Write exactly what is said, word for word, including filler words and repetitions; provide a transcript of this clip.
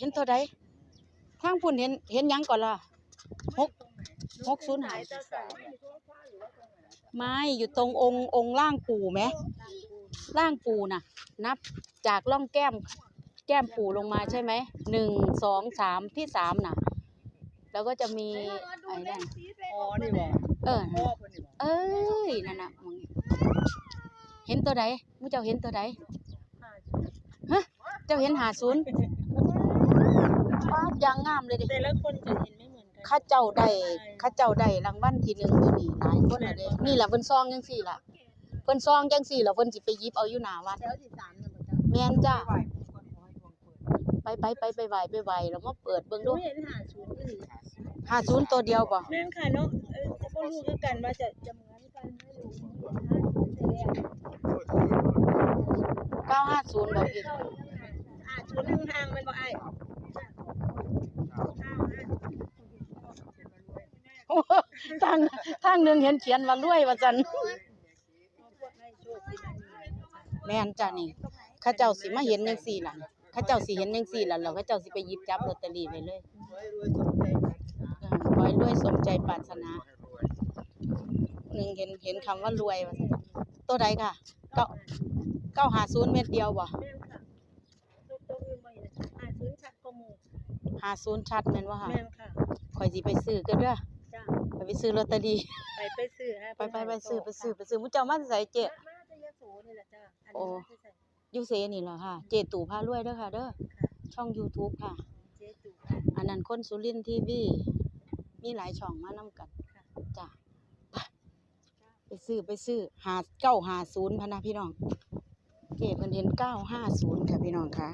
เห็นตัวใด ทางพุ่นเห็น เห็นหยังก่อนล่ะ หก หกศูนย์ห้า ไม้อยู่ตรงองค์ องค์ร่างปู่ไหม ร่างปู่น่ะ นับจากร่องแก้ม แก้มปู่ลงมาใช่ไหม หนึ่ง สอง สาม ที่สามน่ะ แล้วก็จะมีไอ้นั่น อ๋อ นี่บ่ เออ พ่อเพิ่นนี่บ่ เอ้ย นั่นน่ะ เห็นตัวใด หมู่เจ้าเห็นตัวใด ฮะ เจ้าเห็นห้าศูนย์ ป๊าด อย่างงามเลยเด้ แต่ละคนจะเห็นไม่เหมือนกัน เขาเจ้าได้ เขาเจ้าได้รางวัลที่หนึ่งอยู่นี่หลายคนแล้วเด้ นี่ล่ะเพิ่นส่องจังซี่ล่ะ เพิ่นส่องจังซี่ล่ะ เพิ่นสิไปหยิบเอาอยู่หน้าวัด แถวที่สามนั่นบ่เจ้า แม่นจ้า ไหว้ก่อน ขอให้ดวงเปิด ไปไปไปไปไหว้ไปไหว้แล้วมาเปิดเบิ่ง หนู ดู เห็นห้าศูนย์อีหลี ห้าศูนย์ตัวเดียวบ่ แม่นค่ะเนาะ เออ ก็บ่รู้คือกันว่าจะ จะเหมือนกันไหม หรือห้าศูนย์แต่แรก เก้าห้าศูนย์บ่พี่ ห้าศูนย์ห่างๆแม่นบ่อ้าย ทาง ทางหนึ่งเห็นเขียนว่ารวยว่าซั่น แม่นจ้ะนี่ เขาเจ้าสิมาเห็นจังซี่ล่ะ เขาเจ้าสิเห็นจังซี่ล่ะ แล้วเขาเจ้าสิไปหยิบจับลอตเตอรี่ไว้เลย เออ ขอให้รวยสมใจปรารถนา หนึ่งเห็น เห็นคำว่ารวยว่าซั่น ตัวใดค่ะ เก้า เก้าห้าศูนย์ เม็ดเดียวบ่ แม่นค่ะ ตัวตัวอื่นบ่เห็นห้าศูนย์ชัดกว่าหมู่ ห้าศูนย์ ชัดแม่นบ่ค่ะ แม่นค่ะ ข่อยสิไปซื้อก็เด้อ จ้า ข่อยไปซื้อลอตเตอรี่ ไปไปซื้อฮะ ไปไปไปซื้อไปซื้อไปซื้อ หมู่เจ้ามาแต่ไสเจ๊ มาแต่ยะโสนี่แหละจ้า อัน โอ้ นี้มาแต่ไส อยู่เซนี่เหรอค่ะ เจ๊ตู่พารวยเด้อค่ะเด้อ ค่ะ ช่อง YouTube ค่ะ เจ๊ตู่ค่ะ อันนั้นคนสุรินทร์ทีวี มีหลายช่องมานำกัน ค่ะ จ้ะ ไป ไปซื้อไปซื้อ ห้า เก้าห้าศูนย์ พะนะพี่น้อง เจ๊เพิ่นเห็น เก้าห้าศูนย์ ค่ะพี่น้องค่ะ